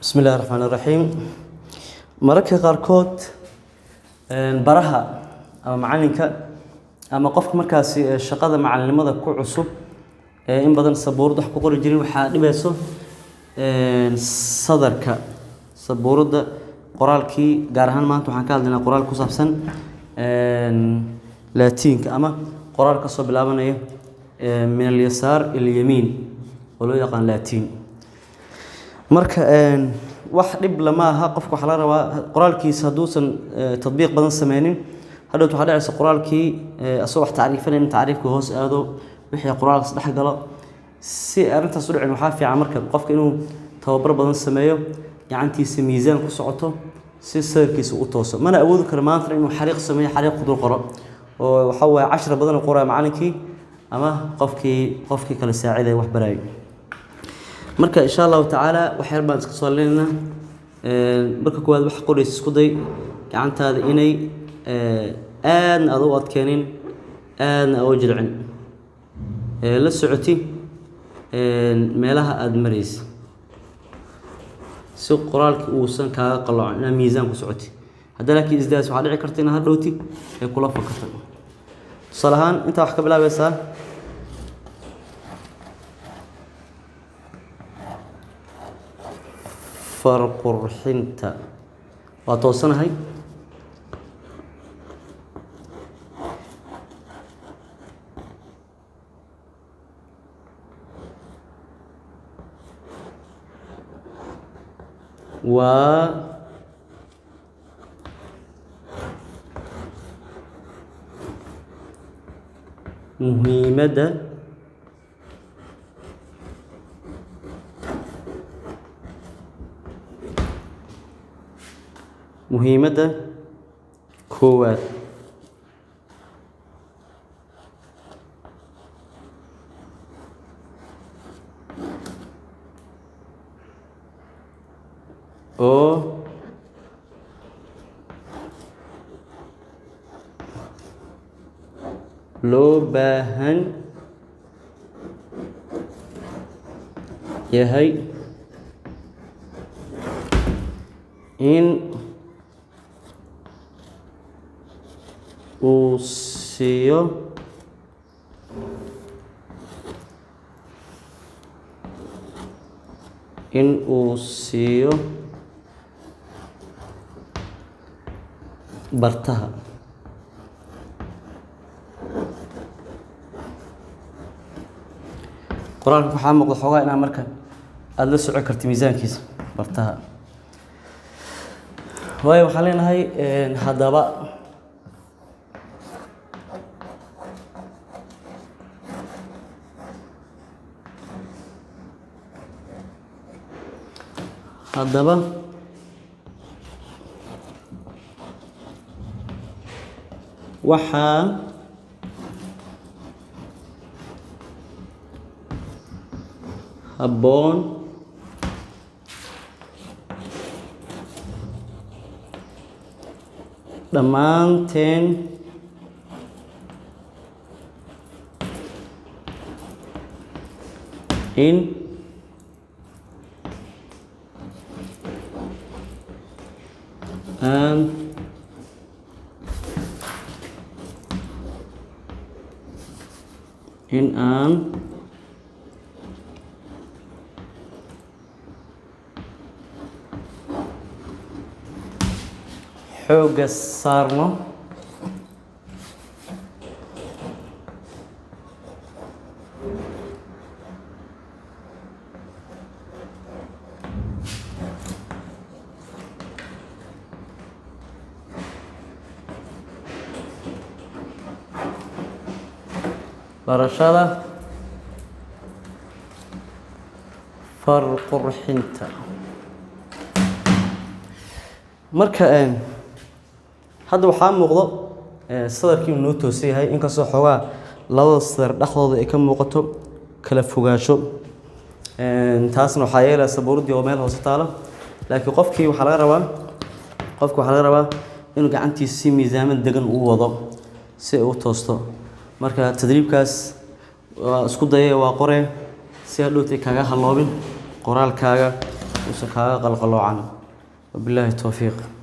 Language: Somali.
Bismi illahi raxmaan iraxiim. Mararka qaarkood baraha ama macalinka ama qofka markaasi shaqada macalinimada ku cusub ee in badan sabuurad wax ku qori jirin, waxaa dhibayso sadarka sabuuradda qoraalkii. Gaar ahaan maanta waxaan ka hadlaynaa qoraal ku saabsan laatiinka ama qoraal ka soo bilaabanaya min alyasaar ila alyamiin oo loo yaqaan laatiin. Marka wax dhib lama aha, qofka waxaa laga rabaa qoraalkiisa hadduusan tadbiiq badan sameynin, hadhowt waxaa dhacaysa qoraalkii asagoo wax tacriifinayn in tacriifka hoos aado, wixii qoraalkaas dhex galo. Si arrintaas u dhicin, waxaa fiican marka qofka inuu tababar badan sameeyo, gacantiisa miisaan ku socoto si sadarkiisa u tooso. Mana awoodi karo maantana inuu xariiq sameeyo, xariiq ku dul qoro, oo waxaa waaye cashar badan u qoraya macalinkii ama qofkii kale saaciday wax barayay. Marka insha Allahu tacaala wax yar baan iska soo leynaa. Marka koowaad wax qoraysa, isku day gacantaada inay aadna aad u adkeenin, aadna aad u jilcin, la socoti meelaha aada maraysa si qoraalki uusan kaaga qalloocin, inaad miisaan ku socoti. Hadda laakiin isdaas, waxaa dhici karta inaad hadhowti ay kula fakato. Tusaale ahaan, intaa wax ka bilaabaysaa: farqurxinta. Waa toosanahay. Waa muhiimadda koowaad oo loo baahan yahay in uu siiyo bartaha. Qoraalka waxaa muuqda xoogaa inaa marka aada la socon karta miisaankiisa bartaha. Waayo, waxaan leenahay haddaba waxaa habboon dhammaanteen in aan xoogga saarno barashada farqurxinta. Marka hadda waxaa muuqdo sadarkii inuu noo toosan yahay, inkastoo xoogaa labada sadar dhexdooda ay ka muuqato kala fogaansho. Taasna waxaa yeelaya sabuuraddii oo meel hoose taalo. Laakiin qofki waxaa laga rabaa inuu gacantiisa si miisaaman degan u wado si ay u toosto. Marka tadriibkaas waa isku dayay, waa qoree, si hadhowtay kaga haloobin qoraalkaaga. Uusan kaaga qalqaloocan. Wabilaahi towfiiq.